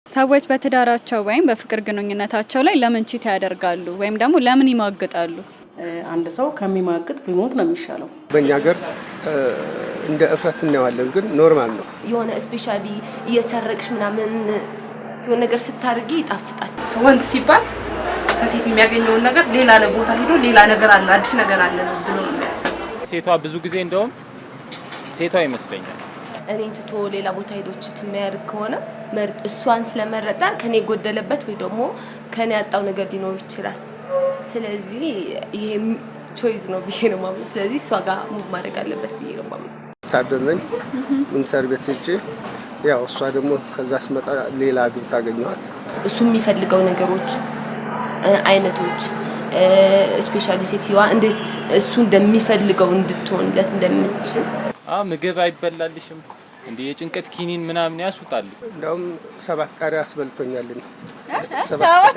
ሰዎች በትዳራቸው ወይም በፍቅር ግንኙነታቸው ላይ ለምን cheat ያደርጋሉ ወይም ደግሞ ለምን ይማግጣሉ? አንድ ሰው ከሚማግጥ ቢሞት ነው የሚሻለው። በእኛ ሀገር እንደ እፍረት እናየዋለን፣ ግን normal ነው። የሆነ especially እየሰረቅሽ ምናምን የሆነ ነገር ስታርጊ ይጣፍጣል። ወንድ ሲባል ከሴት የሚያገኘውን ነገር ሌላ ቦታ ሄዶ ሌላ ነገር አለ፣ አዲስ ነገር አለ ነው ብሎ ነው የሚያስበው። ሴቷ ብዙ ጊዜ እንደውም ሴቷ ይመስለኛል። እኔን ትቶ ሌላ ቦታ ሄዶ cheat የሚያደርግ ከሆነ እሷን ስለመረጠ ከኔ የጎደለበት ወይ ደግሞ ከኔ ያጣው ነገር ሊኖር ይችላል። ስለዚህ ይሄ choice ነው ብዬ ነው የማምነው። ስለዚህ እሷ ጋር move ማድረግ አለበት ብዬ ነው የማምነው። ወታደር ነኝ። ሚኒስተር ቤት ሄጄ ያው እሷ ደግሞ ከዛ ስመጣ ሌላ አግብታ አገኘኋት። እሱ የሚፈልገው ነገሮች አይነቶች፣ especially ሴትዮዋ እንዴት እሱ እንደሚፈልገው እንድትሆንለት እንደምችል። ምግብ አይበላልሽም እንዴ? የጭንቀት ኪኒን ምናምን ያስውጣሉ። እንደውም ሰባት ቃሪያ አስበልቶኛል። ሰባት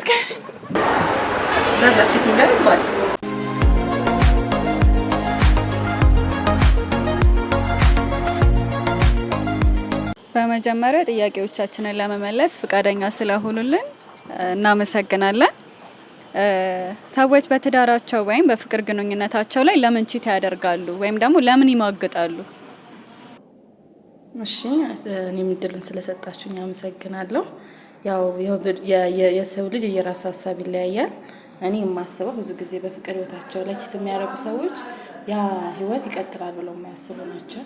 በዛ cheat የሚያደርግ ባል። በመጀመሪያ ጥያቄዎቻችንን ለመመለስ ፈቃደኛ ስለሆኑልን እናመሰግናለን። ሰዎች በትዳራቸው ወይም በፍቅር ግንኙነታቸው ላይ ለምን cheat ያደርጋሉ ወይም ደግሞ ለምን ይማግጣሉ? እሺ፣ እኔም እድሉን ስለሰጣችሁኝ አመሰግናለሁ። ያው የሰው ልጅ የራሱ ሀሳብ ይለያያል። እኔ የማስበው ብዙ ጊዜ በፍቅር ህይወታቸው ላይ cheat የሚያደርጉ ሰዎች ያ ህይወት ይቀጥላል ብለው የማያስቡ ናቸው።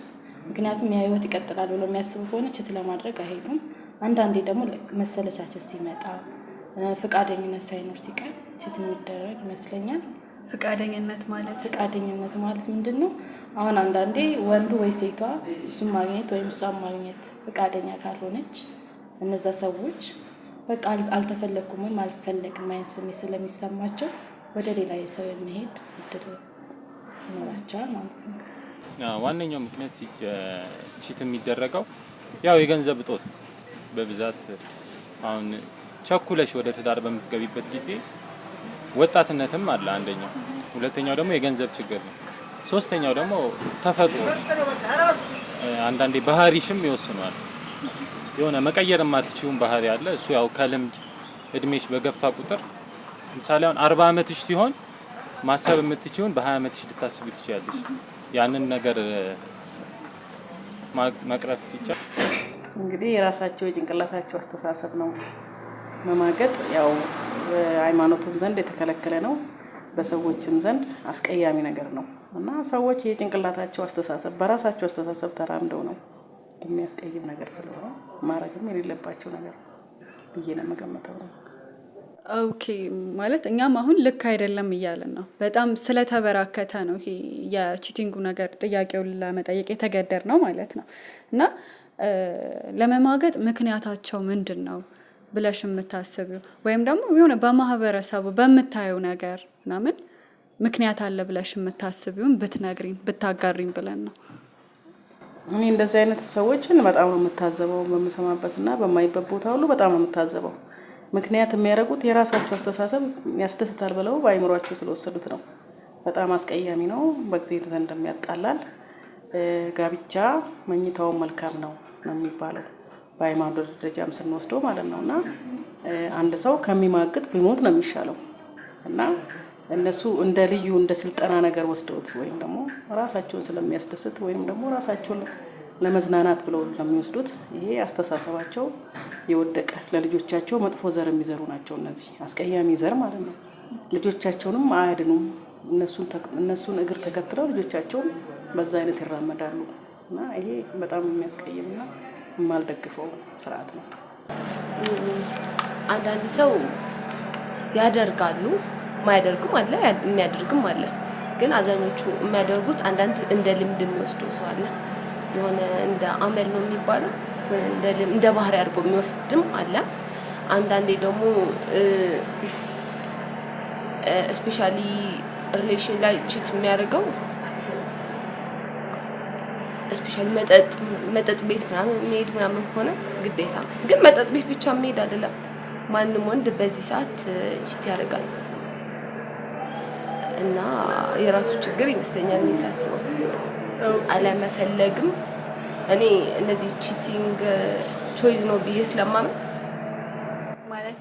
ምክንያቱም ያ ህይወት ይቀጥላል ብለው የሚያስቡ ከሆነ cheat ለማድረግ አይሄዱም። አንዳንዴ ደግሞ መሰለቻቸት ሲመጣ፣ ፈቃደኝነት ሳይኖር ሲቀር cheat የሚደረግ ይመስለኛል። ፍቃደኝነት ማለት? ፈቃደኝነት ማለት ምንድን ነው? አሁን አንዳንዴ ወንዱ ወይ ሴቷ እሱን ማግኘት ወይም እሷን ማግኘት ፈቃደኛ ካልሆነች እነዛ ሰዎች በቃ አልተፈለግኩም ወይም አልፈለግም አይነት ስሜት ስለሚሰማቸው ወደ ሌላ ሰው የመሄድ እድል ይኖራቸዋል ማለት ነው። ዋነኛው ምክንያት cheat የሚደረገው ያው የገንዘብ እጦት ነው። በብዛት አሁን ቸኩለሽ ወደ ትዳር በምትገቢበት ጊዜ ወጣትነትም አለ አንደኛው፣ ሁለተኛው ደግሞ የገንዘብ ችግር ነው። ሶስተኛው ደግሞ ተፈጥሮ፣ አንዳንዴ ባህሪሽም ይወስነዋል። የሆነ መቀየር የማትችይውን ባህሪ አለ። እሱ ያው ከልምድ እድሜሽ በገፋ ቁጥር፣ ምሳሌ አሁን 40 አመትሽ ሲሆን ማሰብ የምትችይውን በ20 አመትሽ ልታስቢ ትችያለሽ። ያንን ነገር መቅረፍ ሲቻል እሱ እንግዲህ የራሳቸው የጭንቅላታቸው አስተሳሰብ ነው። መማገጥ ያው በሃይማኖቱም ዘንድ የተከለከለ ነው፣ በሰዎችም ዘንድ አስቀያሚ ነገር ነው እና ሰዎች የጭንቅላታቸው አስተሳሰብ በራሳቸው አስተሳሰብ ተራምደው ነው፣ የሚያስቀይም ነገር ስለሆነ ማድረግም የሌለባቸው ነገር ነው ብዬ ነው የምገምተው ነው። Okay፣ ማለት እኛም አሁን ልክ አይደለም እያልን ነው። በጣም ስለተበራከተ ነው ይሄ የ cheating ኡ ነገር ጥያቄውን ለመጠየቅ የተገደድነው ማለት ነው። እና ለመማገጥ ምክንያታቸው ምንድን ነው ብለሽ የምታስቢው ወይም ደግሞ የሆነ በማህበረሰቡ በምታየው ነገር ምናምን ምክንያት አለ ብለሽ የምታስቢውን ብትነግሪን ብታጋሪን ብለን ነው። እኔ እንደዚህ አይነት ሰዎችን በጣም ነው የምታዘበው። በምሰማበትና በማይበት ቦታ ሁሉ በጣም ነው የምታዘበው። ምክንያት የሚያደርጉት የራሳቸው አስተሳሰብ ያስደስታል ብለው በአይምሯቸው ስለወሰዱት ነው። በጣም አስቀያሚ ነው። በእግዚአብሔር ዘንድ ያጣላል። ጋብቻ መኝታውን መልካም ነው ነው የሚባለው በሃይማኖት ደረጃም ስንወስደው ማለት ነው። እና አንድ ሰው ከሚማግጥ ቢሞት ነው የሚሻለው። እና እነሱ እንደ ልዩ እንደ ስልጠና ነገር ወስደውት ወይም ደግሞ ራሳቸውን ስለሚያስደስት ወይም ደግሞ ራሳቸውን ለመዝናናት ብለው ለሚወስዱት ይሄ አስተሳሰባቸው የወደቀ፣ ለልጆቻቸው መጥፎ ዘር የሚዘሩ ናቸው። እነዚህ አስቀያሚ ዘር ማለት ነው። ልጆቻቸውንም አያድኑም። እነሱን እግር ተከትለው ልጆቻቸውም በዛ አይነት ይራመዳሉ። እና ይሄ በጣም የሚያስቀይምና የማልደግፈው ስርዓት ነው። አንዳንድ ሰው ያደርጋሉ፣ የማያደርግም አለ፣ የሚያደርግም አለ። ግን አብዛኞቹ የሚያደርጉት አንዳንድ እንደ ልምድ የሚወስደው ሰው አለ። የሆነ እንደ አመል ነው የሚባለው፣ እንደ ባህሪ አድርጎ የሚወስድም አለ። አንዳንዴ ደግሞ especially relation ላይ cheat የሚያደርገው especially መጠጥ ቤት ምናምን የሚሄድ ምናምን ከሆነ ግዴታ። ግን መጠጥ ቤት ብቻ የሚሄድ አይደለም። ማንም ወንድ በዚህ ሰዓት cheat ያደርጋል እና የራሱ ችግር ይመስለኛል እኔ ሳስበው፣ አለመፈለግም። እኔ እንደዚህ cheating choice ነው ብዬ ስለማምን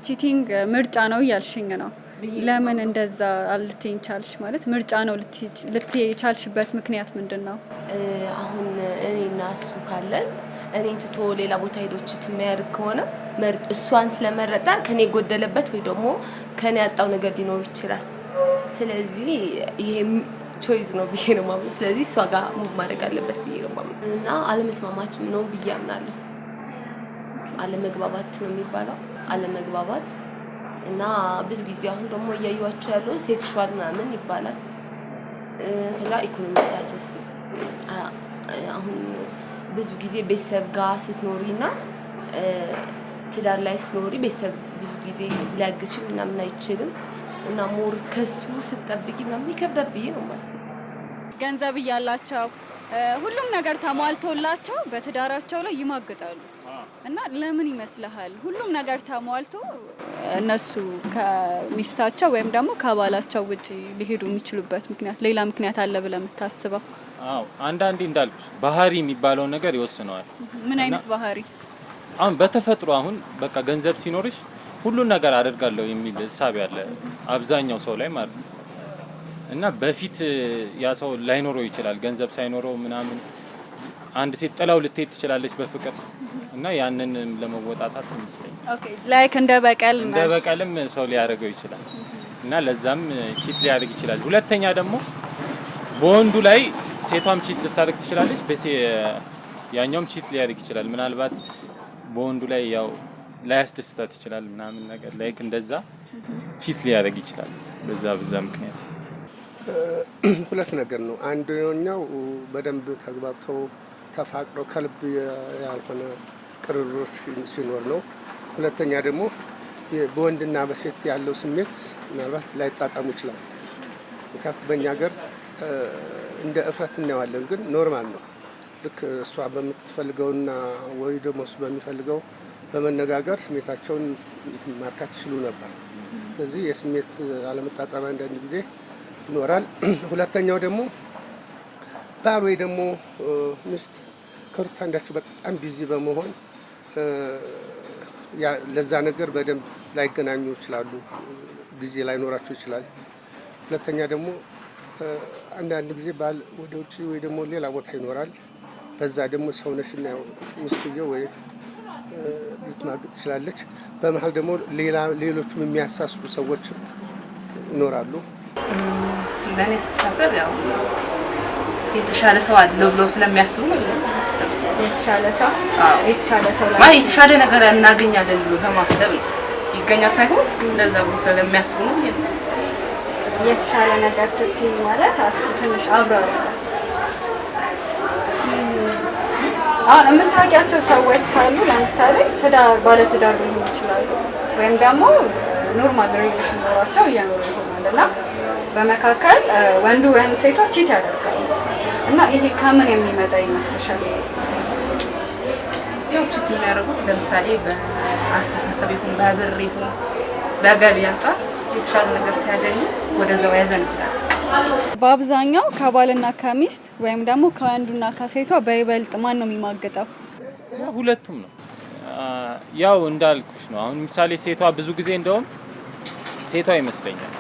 Cheating ምርጫ ነው እያልሽኝ ነው። ለምን እንደዛ ልትይኝ ቻልሽ? ማለት ምርጫ ነው ልትይ የቻልሽበት ምክንያት ምንድን ነው? አሁን እኔና እሱ ካለን እኔን ትቶ ሌላ ቦታ ሄዶ cheat የሚያደርግ ከሆነ እሷን ስለመረጠ ከኔ የጎደለበት ወይ ደግሞ ከኔ ያጣው ነገር ሊኖር ይችላል። ስለዚህ ይሄ choice ነው ብዬ ነው የማምነው። ስለዚህ እሷ ጋር move ማድረግ አለበት ብዬ ነው የማምነው እና አለመስማማት ነው ብዬ አምናለሁ። አለመግባባት ነው የሚባለው፣ አለመግባባት እና ብዙ ጊዜ አሁን ደግሞ እያዩዋቸው ያለው sexual ምናምን ይባላል። ከዛ economy status፣ አሁን ብዙ ጊዜ ቤተሰብ ጋር ስትኖሪ እና ትዳር ላይ ስትኖሪ ቤተሰብ ብዙ ጊዜ ሊያግዝሽ ምናምን አይችልም እና more ከሱ ስትጠብቂ ምናምን ይከብዳል ብዬ ነው የማስበው። ገንዘብ እያላቸው፣ ሁሉም ነገር ተሟልቶላቸው በትዳራቸው ላይ ይማግጣሉ። እና ለምን ይመስልሃል ሁሉም ነገር ተሟልቶ እነሱ ከሚስታቸው ወይም ደግሞ ከባላቸው ውጪ ሊሄዱ የሚችሉበት ምክንያት፣ ሌላ ምክንያት አለ ብለህ የምታስበው? አዎ፣ አንዳንዴ እንዳልኩሽ ባህሪ የሚባለውን ነገር ይወስነዋል። ምን አይነት ባህሪ? አሁን በተፈጥሮ አሁን በቃ ገንዘብ ሲኖርሽ ሁሉን ነገር አደርጋለሁ የሚል እሳቤ አለ አብዛኛው ሰው ላይ ማለት ነው። እና በፊት ያ ሰው ላይኖረው ይችላል። ገንዘብ ሳይኖረው ምናምን አንድ ሴት ጥላው ልትሄድ ትችላለች በፍቅር፣ እና ያንን ለመወጣጣት ይመስለኛል። Okay, like እንደ በቀል? እንደ በቀልም ሰው ሊያደርገው ይችላል እና ለዛም cheat ሊያደርግ ይችላል። ሁለተኛ ደግሞ በወንዱ ላይ ሴቷም cheat ልታደርግ ትችላለች፣ ያኛውም cheat ሊያደርግ ይችላል። ምናልባት በወንዱ ላይ ያው ላያስደስታት ይችላል ምናምን ነገር፣ like እንደዛ cheat ሊያደርግ ይችላል። በዛ በዛ ምክንያት። ሁለት ነገር ነው። አንደኛው በደንብ ተግባብተው ተፋቅረው ከልብ ያልሆነ ቅርርብ ሲኖር ነው። ሁለተኛ ደግሞ በወንድና በሴት ያለው ስሜት ምናልባት ላይጣጣሙ ይችላል። ምክንያቱም በእኛ ሀገር እንደ እፍረት እናየዋለን፣ ግን normal ነው። ልክ እሷ በምትፈልገውና ወይ ደግሞ እሱ በሚፈልገው በመነጋገር ስሜታቸውን ማርካት ይችሉ ነበር። ስለዚህ የስሜት አለመጣጣም አንዳንድ ጊዜ ይኖራል። ሁለተኛው ደግሞ ባል ወይ ደግሞ ሚስት ከሁለት አንዳቸው በጣም busy በመሆን ለዛ ነገር በደንብ ላይገናኙ ይችላሉ፣ ጊዜ ላይኖራቸው ይችላል። ሁለተኛ ደግሞ አንዳንድ ጊዜ ባል ወደ ውጭ ወይ ደግሞ ሌላ ቦታ ይኖራል። በዛ ደግሞ ሰውነሽና ሚስትየው ወይ ልትማግጥ ትችላለች። በመሀል ደግሞ ሌላ ሌሎችም የሚያሳስቡ ሰዎችም ይኖራሉ። በእኔ አስተሳሰብ ያው የተሻለ ሰው አለው ብለው ስለሚያስቡ ነው። የተሻለ ሰው? የተሻለ ሰው? ማለት የተሻለ ነገር እናገኛለን ብሎ በማሰብ ነው። ይገኛል ሳይሆን እንደዛ ብሎ ስለሚያስቡ ነው። የተሻለ ነገር ስትይ ማለት እስኪ ትንሽ አብራሪ። አሁን የምታውቂያቸው ሰዎች ካሉ፣ ለምሳሌ ትዳር ባለትዳር ሊሆኑ ይችላሉ፣ ወይም ደግሞ normal relation ኖሯቸው እየኖሩ ይሆናል እና በመካከል ወንዱ ወይም ሴቷ cheat ያደርጋሉ፣ እና ይሄ ከምን የሚመጣ ይመስልሻል? ያው cheat የሚያደርጉት ለምሳሌ በአስተሳሰብ ይሁን፣ በብር ይሁን፣ በገቢ አንጻር የተሻለ ነገር ሲያገኙ ወደዛው ያዘንብላል። በአብዛኛው ከባልና ከሚስት ወይም ደግሞ ከወንዱና ከሴቷ በይበልጥ ማን ነው የሚማግጠው? ሁለቱም ነው። ያው እንዳልኩሽ ነው። አሁን ምሳሌ ሴቷ ብዙ ጊዜ እንደውም ሴቷ ይመስለኛል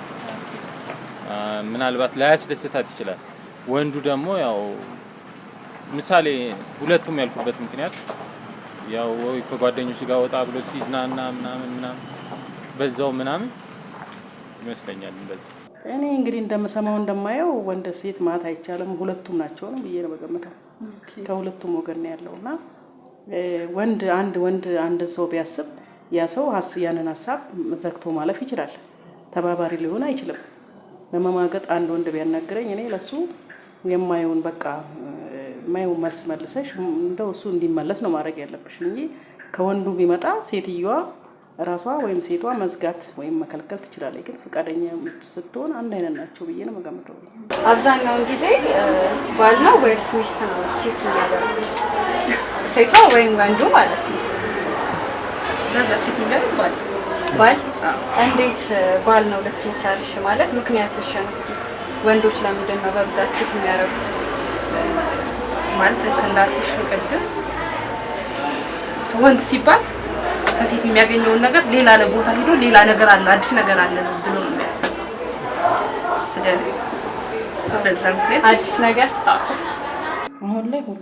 ምናልባት ላያስደስታት ይችላል። ወንዱ ደግሞ ያው ምሳሌ ሁለቱም ያልኩበት ምክንያት ያው ወይ ከጓደኞች ጋር ወጣ ብሎ ሲዝናና ምናምን ምናምን በዛው ምናምን ይመስለኛል እንደዚህ። እኔ እንግዲህ እንደምሰማው እንደማየው ወንድ ሴት ማለት አይቻልም፣ ሁለቱም ናቸው ነው ብዬ ነው የምገምተው። ከሁለቱም ወገን ነው ያለው እና ወንድ አንድ ወንድ አንድ ሰው ቢያስብ ያ ሰው ያንን ሀሳብ ዘግቶ ማለፍ ይችላል። ተባባሪ ሊሆን አይችልም። ለመማገጥ አንድ ወንድ ቢያናግረኝ እኔ ለሱ የማየውን በቃ የማየውን መልስ መልሰሽ እንደው እሱ እንዲመለስ ነው ማድረግ ያለብሽ እንጂ ከወንዱ ቢመጣ ሴትዮዋ ራሷ ወይም ሴቷ መዝጋት ወይም መከልከል ትችላለች። ግን ፈቃደኛ ስትሆን አንድ አይነት ናቸው ብዬ ነው የምገምተው። አብዛኛውን ጊዜ ባል ነው ወይስ ሚስት ነው cheat የሚያደርጉት? ሴቷ ወይም ወንዱ ማለት ነው። በብዛት cheat የሚያደርግ ባል። ባል? እንዴት ባል ነው ልትይ ቻልሽ? ማለት ምክንያትሽን እስኪ። ወንዶች ለምንድን ነው በብዛት cheat የሚያደርጉት? ማለት ልክ እንዳልኩሽ ቅድም ወንድ ሲባል ከሴት የሚያገኘውን ነገር ሌላ ቦታ ሄዶ ሌላ ነገር አለ፣ አዲስ ነገር አለ ነው ብሎ ነው የሚያስበው። ስለዚህ በዛ ምክንያት አዲስ ነገር አሁን ላይ ሁሉ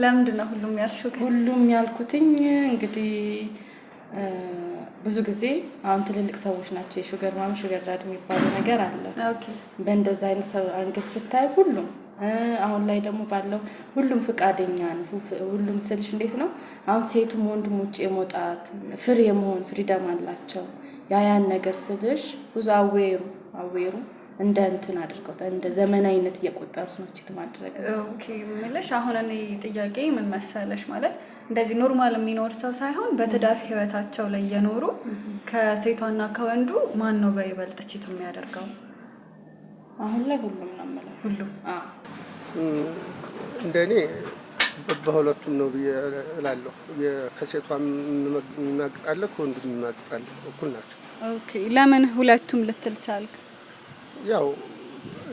ለምንድን ነው ሁሉም ያልሽው? ሁሉም ያልኩትኝ እንግዲህ ብዙ ጊዜ አሁን ትልልቅ ሰዎች ናቸው የ sugar mommy sugar dad የሚባለው ነገር አለ። በእንደዛ አይነት ሰው angle ስታይ ሁሉም አሁን ላይ ደግሞ ባለው ሁሉም ፍቃደኛ ነው። ሁሉም ስልሽ እንዴት ነው፣ አሁን ሴቱም ወንዱም ውጭ የመውጣት free የመሆን freedom አላቸው። ያን ነገር ስልሽ ብዙ aware ኡ እንደ እንትን አድርገው እንደ ዘመናዊነት እየቆጠሩት ነው cheat ማድረግ። Okay፣ የምልሽ አሁን እኔ ጥያቄ ምን መሰለሽ፣ ማለት እንደዚህ normal የሚኖር ሰው ሳይሆን በትዳር ህይወታቸው ላይ እየኖሩ ከሴቷና ከወንዱ ማን ነው በይበልጥ cheat የሚያደርገው? አሁን ላይ ሁሉም ነው የምለው። ሁሉም። እንደ እኔ በሁለቱም ነው ብዬ እላለሁ። ከሴቷም የሚማግጥ አለ፣ ከወንዱ የሚማግጥ አለ። እኩል ናቸው። Okay፣ ለምን ሁለቱም ልትል ቻልክ? ያው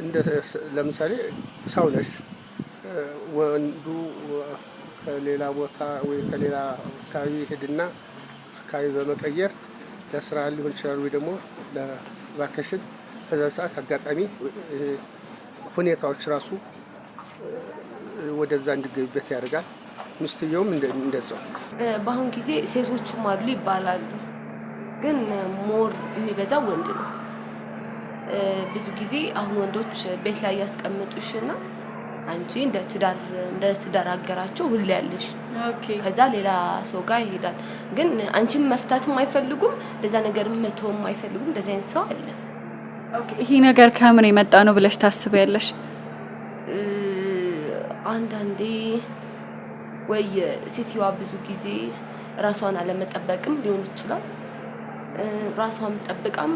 እንደ ለምሳሌ ሰው ነሽ፣ ወንዱ ከሌላ ቦታ ወይ ከሌላ አካባቢ ሄድና አካባቢ በመቀየር ለስራ ሊሆን ይችላል ወይ ደግሞ ለ vacation፣ በዛ ሰዓት አጋጣሚ ሁኔታዎች ራሱ ወደዛ እንዲገቢበት ያደርጋል። ሚስትየውም እንደዛው። በአሁን ጊዜ ሴቶችም አሉ ይባላሉ፣ ግን more የሚበዛው ወንድ ነው። ብዙ ጊዜ አሁን ወንዶች ቤት ላይ ያስቀምጡሽና አንቺ እንደ ትዳር አገራቸው ሁሌ ያለሽ ከዛ ሌላ ሰው ጋር ይሄዳል። ግን አንቺም መፍታትም አይፈልጉም፣ እንደዛ ነገር መተውም አይፈልጉም። እንደዚህ አይነት ሰው አለ። Okay፣ ይሄ ነገር ከምን የመጣ ነው ብለሽ ታስቢያለሽ? አንዳንዴ ወይ ሴትየዋ ብዙ ጊዜ ራሷን አለመጠበቅም ሊሆን ይችላል። ራሷን ጠብቃም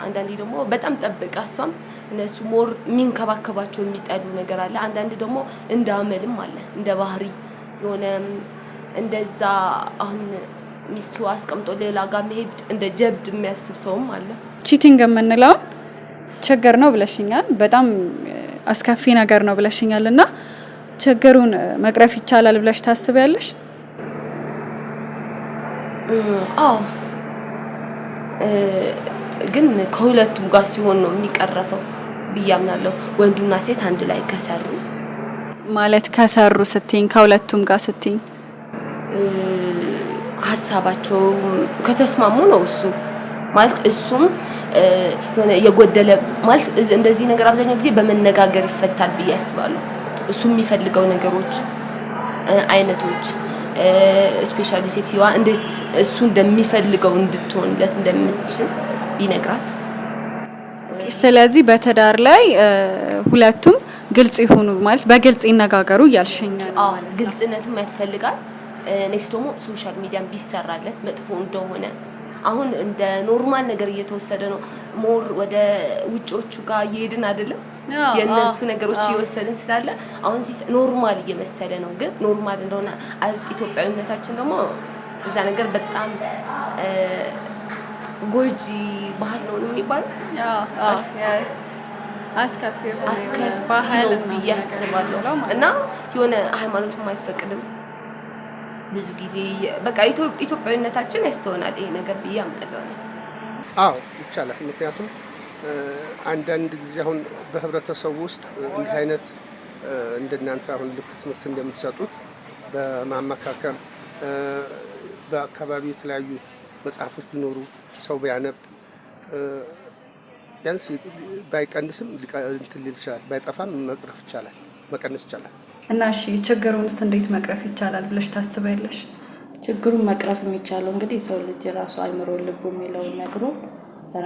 አንዳንዴ ደግሞ በጣም ጠብቃ እሷም እነሱ more የሚንከባከባቸው የሚጠሉ ነገር አለ። አንዳንድ ደግሞ እንደ አመልም አለ፣ እንደ ባህሪ የሆነ እንደዛ አሁን ሚስቱ አስቀምጦ ሌላ ጋር መሄድ እንደ ጀብድ የሚያስብ ሰውም አለ። Cheating የምንለውን ችግር ነው ብለሽኛል። በጣም አስከፊ ነገር ነው ብለሽኛል። እና ችግሩን መቅረፍ ይቻላል ብለሽ ታስቢያለሽ? አዎ፣ ግን ከሁለቱም ጋር ሲሆን ነው የሚቀረፈው ብዬ አምናለሁ። ወንዱና ሴት አንድ ላይ ከሰሩ። ማለት ከሰሩ ስትኝ፣ ከሁለቱም ጋር ስትኝ? ሀሳባቸው ከተስማሙ ነው። እሱ ማለት እሱም የሆነ የጎደለ ማለት እንደዚህ ነገር አብዛኛው ጊዜ በመነጋገር ይፈታል ብዬ አስባለሁ። እሱ የሚፈልገው ነገሮች አይነቶች especially ሴትየዋ እንዴት እሱ እንደሚፈልገው እንድትሆንለት እንደምትችል ቢነግራት። ስለዚህ በትዳር ላይ ሁለቱም ግልጽ ይሁኑ፣ ማለት በግልጽ ይነጋገሩ እያልሽኛል? አዎ፣ ግልጽነትም ያስፈልጋል። Next ደግሞ social media ን ቢሰራለት መጥፎ እንደሆነ። አሁን እንደ normal ነገር እየተወሰደ ነው። More ወደ ውጮቹ ጋር እየሄድን አይደለም፣ የእነሱ ነገሮች እየወሰድን ስላለ አሁን ሲስ normal እየመሰለ ነው። ግን normal እንደሆነ as ኢትዮጵያዊነታችን ደግሞ እዛ ነገር በጣም ጎጂ ባህል ነው የሚባለው። አስከፊ አስከፊ ባህል ነው ብዬ አስባለሁ። እና የሆነ ሃይማኖቱም አይፈቅድም ብዙ ጊዜ፣ በቃ ኢትዮጵያዊነታችን ያስተሆናል ይሄ ነገር ብዬ አምናለሁ። አዎ፣ ይቻላል። ምክንያቱም አንዳንድ ጊዜ አሁን በህብረተሰቡ ውስጥ እንዲህ አይነት እንደናንተ አሁን ልክ ትምህርት እንደምትሰጡት በማመካከር፣ በአካባቢው የተለያዩ መጽሐፎች ቢኖሩ፣ ሰው ቢያነብ ቢያንስ ባይቀንስም እንትን ሊል ይችላል። ባይጠፋም መቅረፍ ይቻላል፣ መቀነስ ይቻላል። እና እሺ፣ ችግሩንስ እንዴት መቅረፍ ይቻላል ብለሽ ታስቢያለሽ? ችግሩን መቅረፍ የሚቻለው እንግዲህ የሰው ልጅ ራሱ አይምሮ ልቡ የሚለውን ነግሮ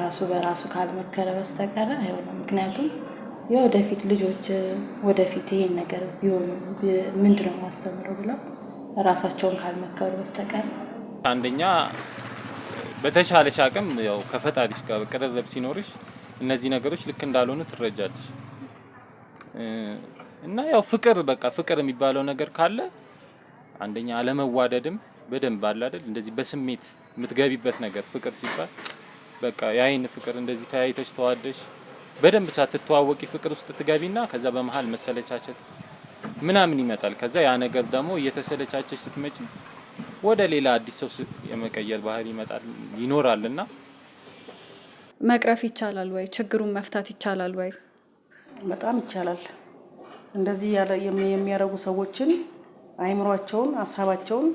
ራሱ በራሱ ካልመከረ በስተቀር አይሆንም። ምክንያቱም የወደፊት ልጆች ወደፊት ይሄን ነገር ቢሆኑ ምንድን ነው ማስተምረው ብለው ራሳቸውን ካልመከሩ በስተቀር። አንደኛ በተሻለሽ አቅም ያው ከፈጣሪሽ ጋር ቅርርብ ሲኖርሽ እነዚህ ነገሮች ልክ እንዳልሆኑ ትረጃለሽ። እና ያው ፍቅር፣ በቃ ፍቅር የሚባለው ነገር ካለ አንደኛ አለመዋደድም በደንብ አለ አይደል፣ እንደዚህ በስሜት የምትገቢበት ነገር፣ ፍቅር ሲባል በቃ የአይን ፍቅር፣ እንደዚህ ተያይተሽ ተዋደሽ በደንብ ሳትተዋወቂ ፍቅር ውስጥ ትገቢና ከዛ በመሀል መሰለቻቸት ምናምን ይመጣል። ከዛ ያ ነገር ደግሞ እየተሰለቻቸች ስትመጪ ወደ ሌላ አዲስ ሰው የመቀየር ባህሪ ይመጣል ይኖራል እና መቅረፍ ይቻላል ወይ? ችግሩን መፍታት ይቻላል ወይ? በጣም ይቻላል። እንደዚህ የሚያደርጉ ሰዎችን አይምሯቸውን፣ ሀሳባቸውን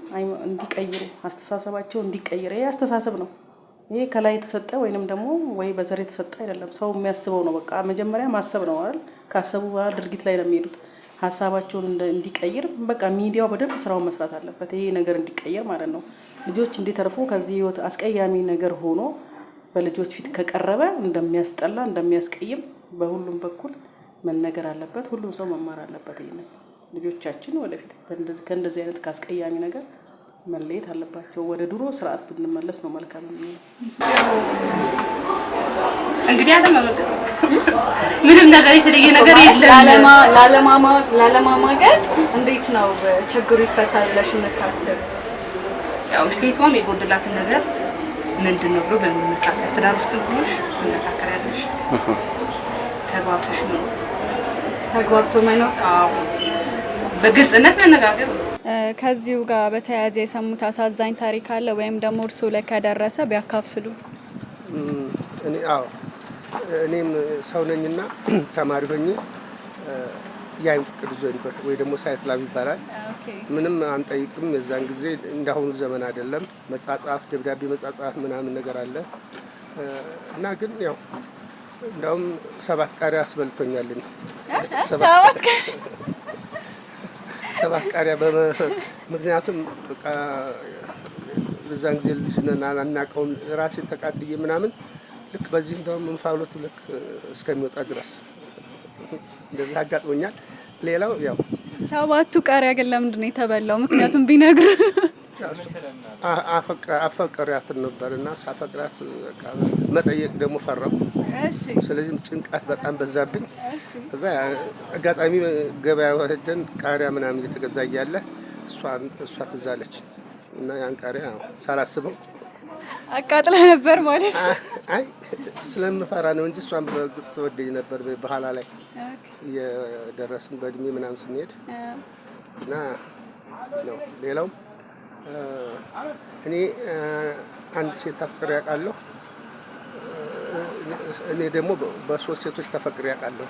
እንዲቀይሩ፣ አስተሳሰባቸውን እንዲቀይር። ይሄ አስተሳሰብ ነው። ይሄ ከላይ የተሰጠ ወይንም ደግሞ ወይ በዘር የተሰጠ አይደለም። ሰው የሚያስበው ነው። በቃ መጀመሪያ ማሰብ ነው አይደል? ካሰቡ በኋላ ድርጊት ላይ ነው የሚሄዱት። ሀሳባቸውን እንዲቀይር በቃ ሚዲያው በደንብ ስራውን መስራት አለበት። ይሄ ነገር እንዲቀየር ማለት ነው። ልጆች እንዲተርፉ ከዚህ ህይወት አስቀያሚ ነገር ሆኖ በልጆች ፊት ከቀረበ እንደሚያስጠላ፣ እንደሚያስቀይም በሁሉም በኩል መነገር አለበት። ሁሉም ሰው መማር አለበት። ይሄንን ልጆቻችን ወደፊት ከእንደዚህ አይነት ከአስቀያሚ ነገር መለየት አለባቸው። ወደ ድሮ ስርዓት ብንመለስ ነው መልካም የሚሆነው። እንግዲህ አለማመገጥ ምንም ነገር የተለየ ነገር የለም። ላለማማገጥ እንዴት ነው ችግሩ ይፈታል ብለሽ የምታስብ? ያው ሴቷም የጎደላትን ነገር ምንድን ነው ብሎ በመመካከር፣ ትዳር ውስጥም ከሆንሽ ትመካከሪያለሽ፣ ተግባብተሽ ነው። ተግባብቶ መኖር። አዎ፣ በግልጽነት መነጋገር ነው። ከዚሁ ጋር በተያያዘ የሰሙት አሳዛኝ ታሪክ አለ ወይም ደግሞ እርስዎ ላይ ከደረሰ ቢያካፍሉ። እኔ አዎ፣ እኔም ሰው ነኝና ተማሪ ሆኜ የአይን ፍቅር ይዞኝ ነበር ወይ ደግሞ sight love ይባላል። ምንም አንጠይቅም። የዛን ጊዜ እንዳሁኑ ዘመን አይደለም። መጻጻፍ፣ ደብዳቤ መጻጻፍ ምናምን ነገር አለ እና ግን ያው እንዳውም 7 ቃሪያ አስበልቶኛል። እኔ 7 7 ቃሪያ፣ ምክንያቱም በቃ በዛን ጊዜ ልጅ ነን፣ አናውቀውም። ራሴን ተቃጥዬ ምናምን ልክ በዚህ እንደውም እንፋሎት ልክ እስከሚወጣ ድረስ እንደዛ አጋጥሞኛል። ሌላው ያው 7ቱ ቃሪያ ግን ለምንድን ነው የተበላው? ምክንያቱም ቢነግሩ። አፈቅሪያት ነበር እና ሳፈቅራት በቃ መጠየቅ ደግሞ ፈራሁ። ስለዚህም ጭንቀት በጣም በዛብኝ። ከዛ አጋጣሚ ገበያ ሄደን ቃሪያ ምናምን እየተገዛ እያለ እሷ ትዝ አለች እና ያን ቃሪያ ሳላስበው አቃጥለህ ነበር ማለት ነው? አይ፣ ስለምፈራ ነው እንጂ እሷን ትወደኝ ነበር። በኋላ ላይ እየደረስን በእድሜ ምናምን ስንሄድ እና ነው። ሌላው እኔ አንድ ሴት አፍቅሬ አውቃለሁ። እኔ ደግሞ በ3 ሴቶች ተፈቅሬ አውቃለሁ።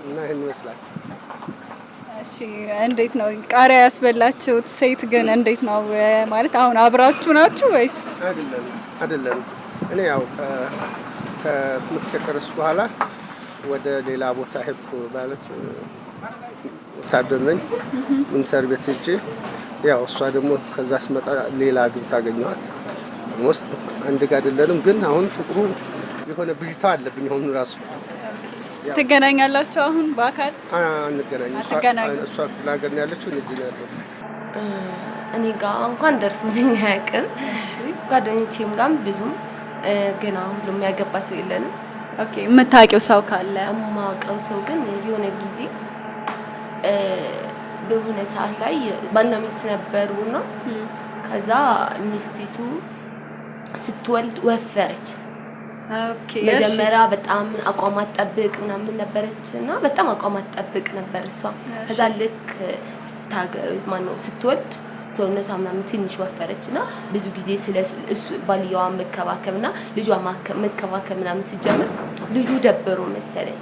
እና ይሄን ይመስላል። እሺ፣ እንዴት ነው ቃሪያ ያስበላችሁት ሴት ግን እንዴት ነው ማለት አሁን አብራችሁ ናችሁ ወይስ? አይደለም፣ አይደለም። እኔ ያው ከትምህርት ከጨረስኩ በኋላ ወደ ሌላ ቦታ ሄድኩ። ማለት ወታደር ነኝ። ሚኒስተር ቤት ሄጄ ያው እሷ ደግሞ ከዛ ስመጣ ሌላ አግብታ አገኘኋት። almost አንድ ጋር አይደለንም፣ ግን አሁን ፍቅሩ የሆነ ብዥታ አለብኝ አሁን ራሱ። ትገናኛላችሁ አሁን በአካል? አንገናኝም። አትገናኙም? እሷ ክፍለ ሀገር ነው ያለችው፣ እኔ እዚህ ነው ያለሁት። እኔ ጋር እንኳን ደርሶብኝ አያውቅም። ጓደኞቼም ጋርም ብዙም ገና ሁሉም ያገባ ሰው የለንም። የምታውቂው ሰው ካለ? የማውቀው ሰው ግን የሆነ ጊዜ በሆነ ሰዓት ላይ ባልና ሚስት ነበሩና ከዛ ሚስቲቱ ስትወልድ ወፈረች። መጀመሪያ በጣም አቋም አትጠብቅ ምናምን ነበረች እና በጣም አቋም አትጠብቅ ነበር እሷ። ከዛ ልክ ማነው ስትወልድ ሰውነቷ ምናምን ትንሽ ወፈረች እና ብዙ ጊዜ ስለ እሱ ባልየዋ መከባከብ እና ልጇ መከባከብ ምናምን ሲጀምር ልጁ ደበረው መሰለኝ።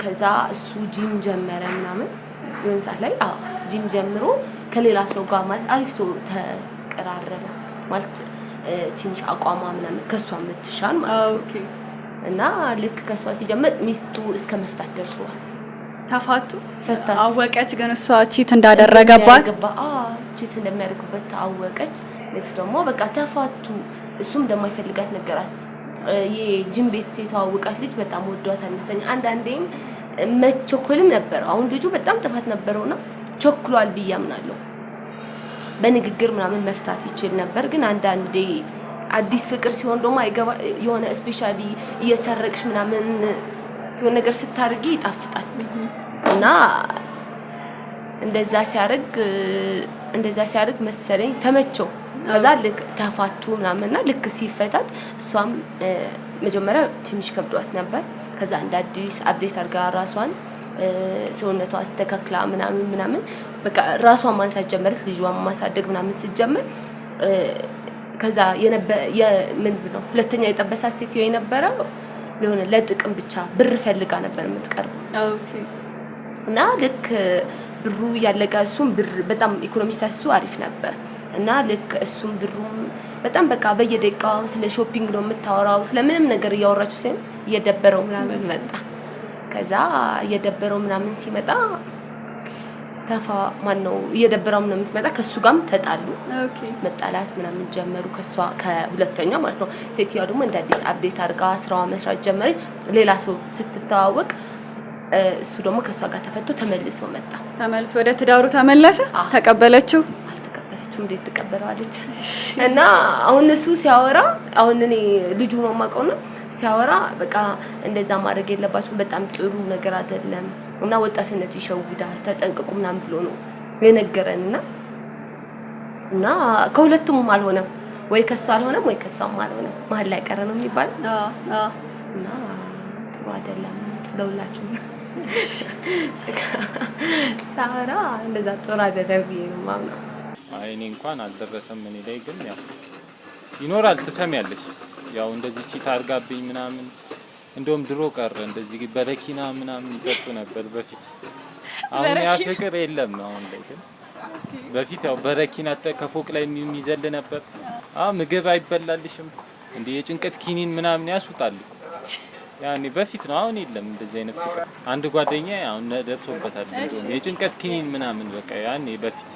ከዛ እሱ ጂም ጀመረ ምናምን የሆነ ሰዓት ላይ፣ አዎ፣ ጂም ጀምሮ ከሌላ ሰው ጋር ማለት አሪፍ ሰው ተቀራረበ ማለት ትንሽ አቋሟ ምናምን ከሷ የምትሻል ማለት ነው። እና ልክ ከሷ ሲጀምር ሚስቱ እስከ መፍታት ደርሷል። ተፋቱ? ፈታት። አወቀች ግን እሷ cheat እንዳደረገባት? አዎ፣ cheat እንደሚያደርግበት አወቀች። next ደግሞ በቃ ተፋቱ። እሱም እንደማይፈልጋት ነገራት። ይሄ ጂም ቤት የተዋወቃት ልጅ በጣም ወዷታል መሰለኝ። አንዳንዴም መቸኮልም ነበረው። አሁን ልጁ በጣም ጥፋት ነበረውና ቸኩሏል ብዬ አምናለሁ። በንግግር ምናምን መፍታት ይችል ነበር። ግን አንዳንዴ አዲስ ፍቅር ሲሆን ደግሞ አይገባ የሆነ especially እየሰረቅሽ ምናምን የሆነ ነገር ስታርጊ ይጣፍጣል። እና እንደዛ ሲያርግ መሰለኝ ተመቸው። ከዛ ልክ ተፋቱ ምናምንና ልክ ሲፈታት እሷም መጀመሪያ ትንሽ ከብዷት ነበር። ከዛ እንደ አዲስ update አድርጋ ራሷን ሰውነቷ አስተካክላ ምናምን ምናምን በቃ ራሷን ማንሳት ጀመረች። ልጇን ማሳደግ ምናምን ስትጀምር ከዛ ምን ነው ሁለተኛ የጠበሳት ሴትዮ የነበረው የሆነ ለጥቅም ብቻ ብር ፈልጋ ነበር የምትቀርበው። እና ልክ ብሩ ያለቀ እሱም ብር በጣም ኢኮኖሚ status ኡ አሪፍ ነበር እና ልክ እሱም ብሩም በጣም በቃ በየደቂቃው ስለ shopping ነው የምታወራው፣ ስለምንም ነገር እያወራችሁ ሲሆን እየደበረው ምናምን መጣ። ከዛ እየደበረው ምናምን ሲመጣ ተፋ ማን ነው እየደበረው ምናምን ሲመጣ ከሱ ጋርም ተጣሉ። መጣላት ምናምን ጀመሩ። ከሷ ከሁለተኛው ማለት ነው። ሴትዮዋ ደግሞ እንደ አዲስ update አድርጋ ስራዋ መስራት ጀመረች። ሌላ ሰው ስትተዋወቅ እሱ ደግሞ ከሷ ጋር ተፈቶ ተመልሶ መጣ። ተመልሶ ወደ ትዳሩ ተመለሰ። ተቀበለችው? አልተቀበለችው። እንዴት ትቀበለዋለች? እና አሁን እሱ ሲያወራ አሁን እኔ ልጁ ነው የማውቀው ነው ሲያወራ በቃ እንደዛ ማድረግ የለባችሁም በጣም ጥሩ ነገር አይደለም እና ወጣትነት ይሸውዳል፣ ተጠንቅቁ ምናምን ብሎ ነው የነገረን። እና ከሁለቱም አልሆነም፣ ወይ ከሷ አልሆነም ወይ ከሷም አልሆነም፣ መሀል ላይ ቀረ ነው የሚባለው። እና ጥሩ አይደለም ለሁላችሁም ሳወራ እንደዛ ጥሩ አይደለም ብዬ ነው የማምነው። አይ እኔ እንኳን አልደረሰም እኔ ላይ፣ ግን ያው ይኖራል፣ ትሰሚያለሽ። ያው እንደዚህ cheat አድርጋብኝ ምናምን፣ እንደውም ድሮ ቀረ እንደዚህ በረኪና ምናምን ይጠጡ ነበር በፊት። አሁን ያ ፍቅር የለም አሁን ላይ። ግን በፊት ያው በረኪና ከፎቅ ላይ የሚዘል ነበር። አዎ ምግብ አይበላልሽም እንዴ፣ የጭንቀት ኪኒን ምናምን ያስውጣል እኮ ያኔ በፊት ነው። አሁን የለም እንደዚህ አይነት ፍቅር። አንድ ጓደኛ አሁን ደርሶበታል። የጭንቀት ኪኒን ምናምን በቃ ያኔ በፊት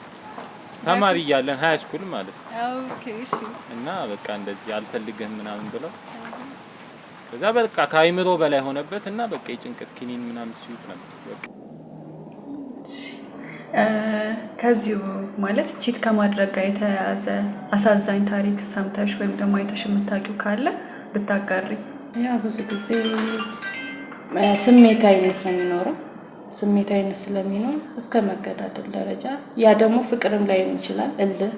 ተማሪ እያለን high school ማለት ነው። Okay እሺ። እና በቃ እንደዚህ አልፈልግህም ምናምን ብለው ከዛ በቃ ከአይምሮ በላይ ሆነበት እና በቃ የጭንቀት ኪኒን ምናምን ሲውጥ ነበር። በቃ ከዚሁ ማለት cheat ከማድረግ ጋር የተያያዘ አሳዛኝ ታሪክ ሰምተሽ ወይም ደግሞ አይተሽ የምታውቂው ካለ ብታጋሪ። ያው ብዙ ጊዜ ስሜታዊነት ነው የሚኖረው። ስሜታዊነት ስለሚኖር እስከ መገዳደል ደረጃ፣ ያ ደግሞ ፍቅርም ላይሆን ይችላል። እልህ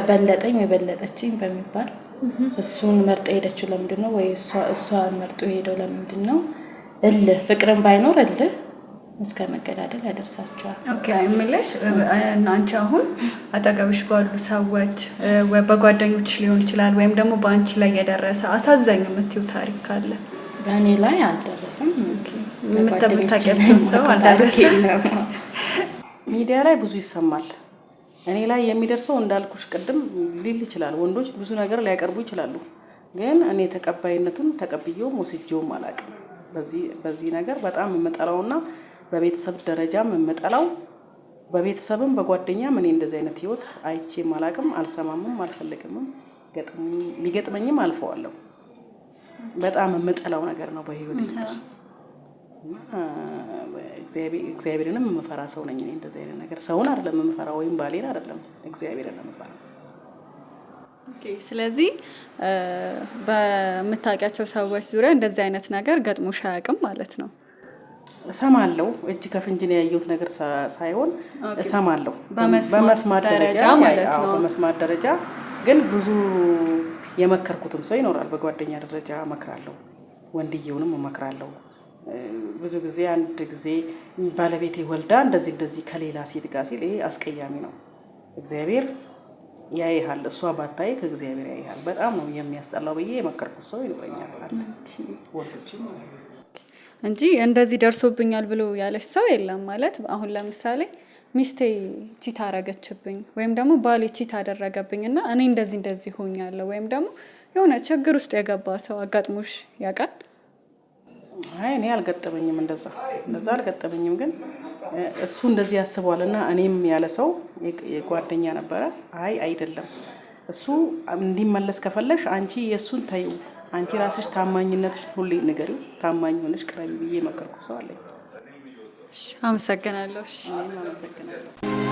በለጠኝ ወይ በለጠችኝ በሚባል እሱን መርጠ ሄደችው ለምንድን ነው ወይ እሷን መርጦ ሄደው ለምንድን ነው? እልህ ፍቅርም ባይኖር እልህ እስከ መገዳደል ያደርሳቸዋል። Okay የምልሽ አንቺ አሁን አጠገብሽ ባሉ ሰዎች በጓደኞች ሊሆን ይችላል ወይም ደግሞ በአንቺ ላይ የደረሰ አሳዛኝ የምትይው ታሪክ ካለ? በእኔ ላይ አልደረሰም። የምታውቂያቸው ሰው አልደረሰም? ሚዲያ ላይ ብዙ ይሰማል። እኔ ላይ የሚደርሰው እንዳልኩሽ ቅድም ሊል ይችላል። ወንዶች ብዙ ነገር ሊያቀርቡ ይችላሉ። ግን እኔ ተቀባይነቱን ተቀብዬውም ወስጄውም አላውቅም። በዚህ ነገር በጣም የምጠላውና በቤተሰብ ደረጃም የምጠላው በቤተሰብም በጓደኛም እኔ እንደዚህ አይነት ህይወት አይቼም አላውቅም፣ አልሰማምም፣ አልፈልግምም። ቢገጥመኝም አልፈዋለሁ። በጣም የምጠላው ነገር ነው በህይወት። እግዚአብሔርንም የምፈራ ሰው ነኝ። እኔ እንደዚህ አይነት ነገር ሰውን አይደለም የምፈራ ወይም ባሌን አይደለም፣ እግዚአብሔርን ነው የምፈራ። Okay፣ ስለዚህ በምታውቂያቸው ሰዎች ዙሪያ እንደዚህ አይነት ነገር ገጥሞሽ አያውቅም ማለት ነው? እሰማለሁ። እጅ ከፍንጅ ነው ያየሁት ነገር ሳይሆን እሰማለሁ፣ በመስማት ደረጃ ማለት ነው። በመስማት ደረጃ ግን ብዙ የመከርኩትም ሰው ይኖራል። በጓደኛ ደረጃ እመክራለሁ፣ ወንድየውንም እመክራለሁ። ብዙ ጊዜ አንድ ጊዜ ባለቤቴ ወልዳ እንደዚህ እንደዚህ ከሌላ ሴት ጋር ሲል ይሄ አስቀያሚ ነው። እግዚአብሔር ያይሃል፣ እሷ ባታይ ከእግዚአብሔር ያይሃል። በጣም ነው የሚያስጠላው ብዬ የመከርኩት ሰው ይኖረኛል። ወንዶችም እንጂ እንደዚህ ደርሶብኛል ብሎ ያለች ሰው የለም። ማለት አሁን ለምሳሌ ሚስቴ cheat አረገችብኝ ወይም ደግሞ ባሌ cheat አደረገብኝ እና እኔ እንደዚህ እንደዚህ ሆኛለሁ ወይም ደግሞ የሆነ ችግር ውስጥ የገባ ሰው አጋጥሞሽ ያውቃል? አይ እኔ አልገጠመኝም፣ እንደዛ እንደዛ አልገጠመኝም። ግን እሱ እንደዚህ ያስበዋል እና እኔም ያለ ሰው የጓደኛ ነበረ። አይ አይደለም፣ እሱ እንዲመለስ ከፈለሽ አንቺ የእሱን ተይው፣ አንቺ ራስሽ ታማኝነትሽ ሁሌ ንገሪው፣ ታማኝ ሆነሽ ቅረቢ ብዬ መከርኩት ሰው አለኝ። አመሰግናለሁ። እኔም አመሰግናለሁ።